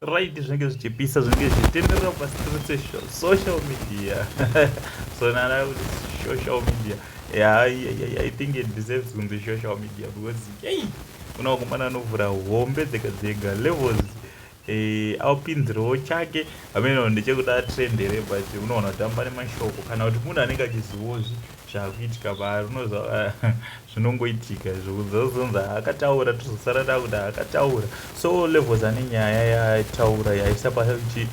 Right, zvinenge zvichipisa, zvinenge zvichitenderera pastreets, social media. So nana kuti social media, yeah, I think it deserves kunzi social media because, hey, kuna vakomana anovhura hombe dzega dzega. Levels aupinzirewo chake hameno ndechekuda trend here, but unoona kutamba nemashoko kana kuti munhu anenge achizivawo zvakuitika paari. Unoziva zvinongoitika zvokuzonzi akataura, tozosara da kuti akataura. So Levels ane nyaya yataura yaisa pachi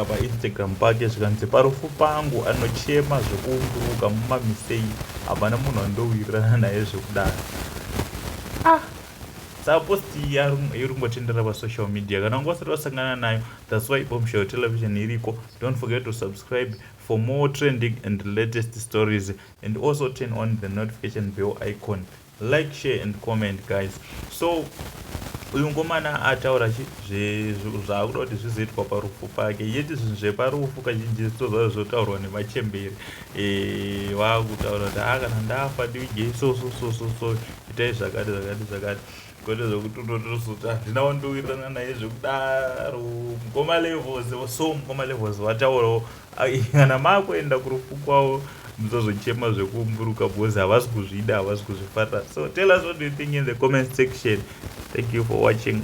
paInstagram pake, zvikanzi, "Parufu pangu anochema zvekuumburuka mumamisei, hapana munhu andowirirana naye zvekudaro." Ah, saka post iri kungotendera pasocial media. Kana unga usati wasangana nayo, that's why Bombshell Television iriko. Don't forget to subscribe for more trending and latest stories, and also turn on the notification bell icon. Like, share and comment, guys. So uyu ngomana ataura zvaakuda kuti zvizoitwa parufu pake, yeti zvinhu zveparufu kazhinji tozva zvotaurwa nemachemberi. Vaakutaura kuti a kana ndafa ndivigei so so so so so, itai zvakati zvakati zvakati, kwete zvokuti unotozoti handina wandowirirana naye zvekudaro. Mukoma Levels, so mukoma Levels vataurawo, kana maakuenda kurufu kwavo musazochema zvekuumburuka because havasi kuzvida, havasi kuzvifarira. So tell us what do you think in the comment section. Thank you for watching.